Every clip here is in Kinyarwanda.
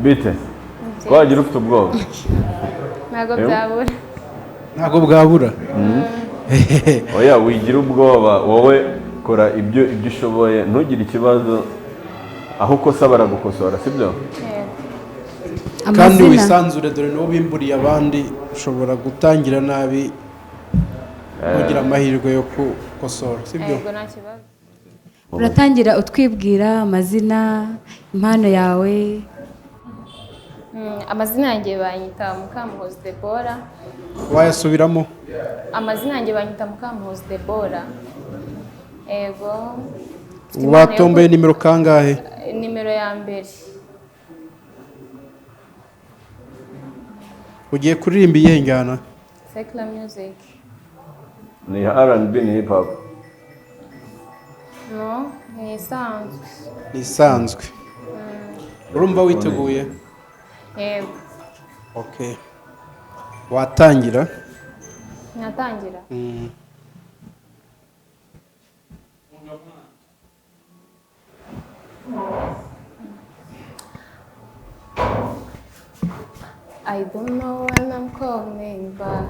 Bite ko wagira ufite ubwoba? Ntabwo byabura. Ntabwo bwabura. Oya, wigira ubwoba, wowe kora ibyo ushoboye, ntugire ikibazo. Aho ukosa baragukosora, sibyo? Yego. Kandi Amazina. wisanzure, dore niwo bimburiye abandi. Ushobora gutangira nabi, ntugire amahirwe yo gukosora, sibyo? Yego, nta kibazo. Uratangira utwibwira amazina, impano yawe. Amazina yanjye banyita Mukamuhozi Debora. Wayasubiramo? Amazina yanjye banyita Mukamuhozi Debora. Yego. Mfite impano yo Watomboye nimero kangahe? Nimero ya mbere. Ugiye kuririmba iyihe njyana? Secular music. Ni R&B, ni hip hop? No, ni isanzwe. Ni isanzwe. Urumva witeguye? Yego. Okay, watangira. Natangira. I don't know when I'm coming back.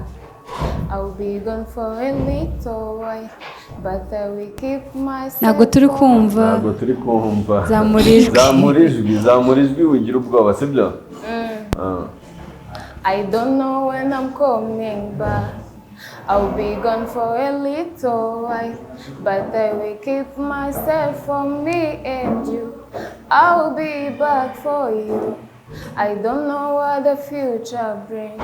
I'll be gone for a little while, but I will keep myself. Ntabwo turi kumva. Ntabwo turi kumva. Zamura ijwi. Zamura ijwi, zamura ijwi, wigira ubwoba, sibyo? Ah. I don't know when I'm coming back. I'll be gone for a little while, but I will keep myself for me and you. I'll be back for you. I don't know what the future brings,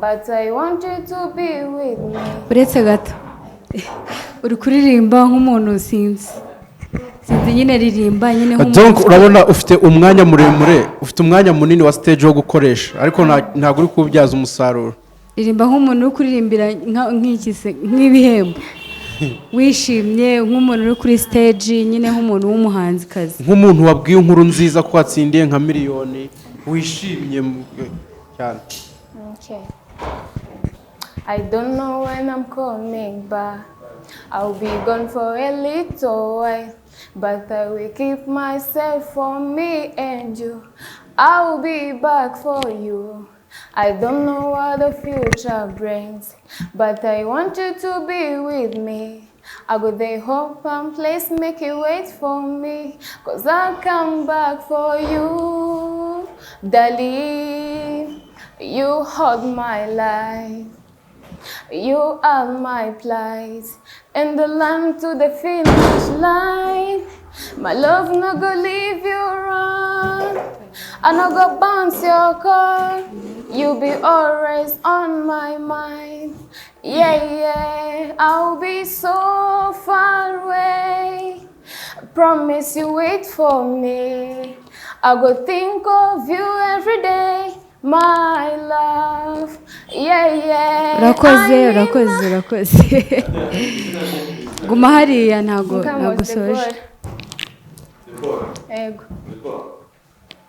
but I want you to be with me. Uretse gato, uri kuririmba nk'umuntu, sinzi, sinzi nyine, ririmba nyine Donc nk'umuntu. urabona ufite umwanya muremure, ufite umwanya munini wa stage wo gukoresha, ariko ntabwo uri kuwubyaza umusaruro. Ririmba nk'umuntu uri kuririmbira nk'iki se, nk'ibihembo, wishimye, nk'umuntu uri kuri stage nyine, nk'umuntu w'umuhanzikazi. Nk'umuntu wabwiye inkuru nziza ko watsindiye nka miliyoni, wishimye cyane. Okay. I don't know when I'm coming back. I'll be gone for a little while, but I will keep myself for me and you. I'll be back for you. I don't know what the future brings, but I want you to be with me. I go there hope and place, make you wait for me, 'cause I'll come back for you. Darling, you hold my life. You are my plight and the lamb to the finish line. My love no go leave you run. I no go bounce your car. You be always on my mind. Yeah, I'll be so far away. Promise you wait for me. I go think of you every day, my love. Yeah. Urakoze. I mean Urakoze, urakoze. Guma hariya, ntabwo Mukamuhozi usoje. Deborah. Yego.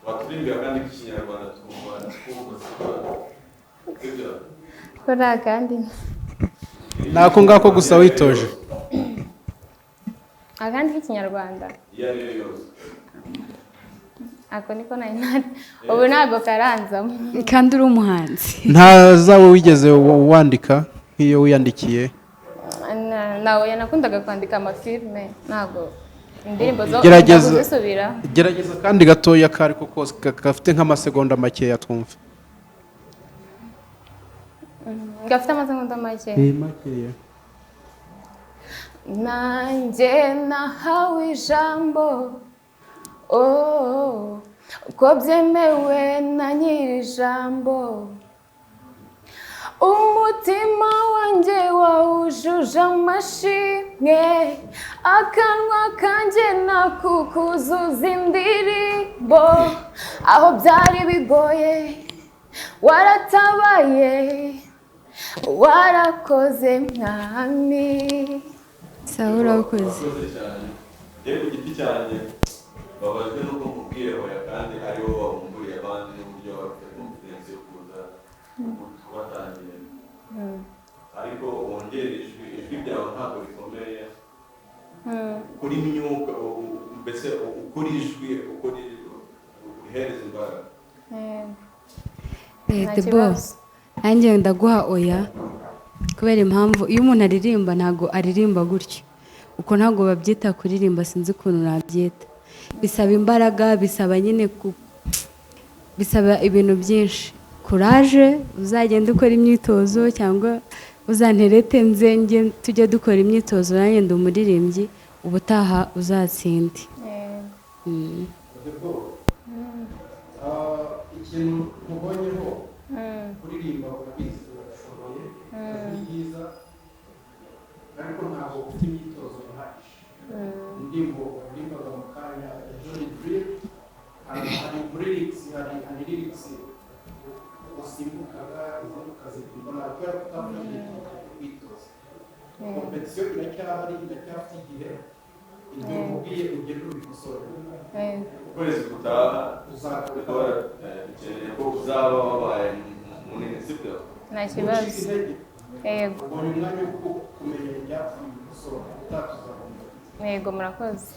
Waturirimbiye akandi k'ikinyarwanda twumva, twumva, sibyo? Ko nta kandi. Ni ako ngako gusa witoje? Akandi k'ikinyarwanda. Iyo ari yo yose. Ako niko nari nari ubu, ntabwo karanzamo. Kandi uri umuhanzi. Nta zawe wigeze wandika, nk'iyo wiyandikiye? Nawe nakundaga kwandika amafilme, ntabwo indirimbo zo Gerageza. kuzisubira. Gerageza kandi gatoya ako ariko kose gafite nk'amasegonda makeya twumva. Gafite amasegonda make. Makeya. Nanjye nahawe ijambo, oh, ko byemewe na nyiri ijambo. Umutima wanjye wawujuje amashimwe, akanwa kanjye nakukuzuza indirimbo. Aho byari bigoye waratabaye, warakoze mwami. Sawa, urakoze. Urakoze cyane. Njyewe ku giti cyanjye babajwe nuko nkubwiye hoya, kandi ari wowe wabumburiye abandi n'uburyo waba ufite confidence yo kuza kubatangira, ariko wongere ijwi. Ijwi ryawe ntabwo rikomeye kuri myuka, mbese ukora ijwi, ukora urihereza imbaraga. Yego. Eh, Nta Debo, kibazo. nanjye ndaguha oya, kubera impamvu iyo umuntu aririmba ntabwo aririmba gutyo, uko ntabwo babyita kuririmba, sinzi ukuntu nabyita. Bisaba imbaraga, bisaba nyine bisaba ibintu byinshi. Kuraje, uzagende ukora imyitozo cyangwa uzanterete nze njye tujye dukora imyitozo, nanjye ndi umuririmbyi, ubutaha uzatsinde. Yego. Debo, ikintu mubonyeho, kuririmba urabizi, urashoboye, ijwi ryiza, ariko ntabwo ufite imyitozo ihagije. Indirimbo waririmbaga mu kanya ya Johnny Drille, hari lyrics, hari lyrics wasimbukaga, izindi ukaziririmba nabi kubera ko utafashe igihe cyo kwitoza. Compétition iracyahari, iracyafite igihe. Ibyo nkubwiye ugende ubikosore. Yego. Ukwezi gutaha uzagaruka. Debora, dukeneye ko uzaba wabaye munini, sibyo? Nta kibazo. Ucika intege. Yego. Ubonye umwanya wo kumenya ibyapfuye, ubikosora, utatuzakomeza. Yego, murakoze.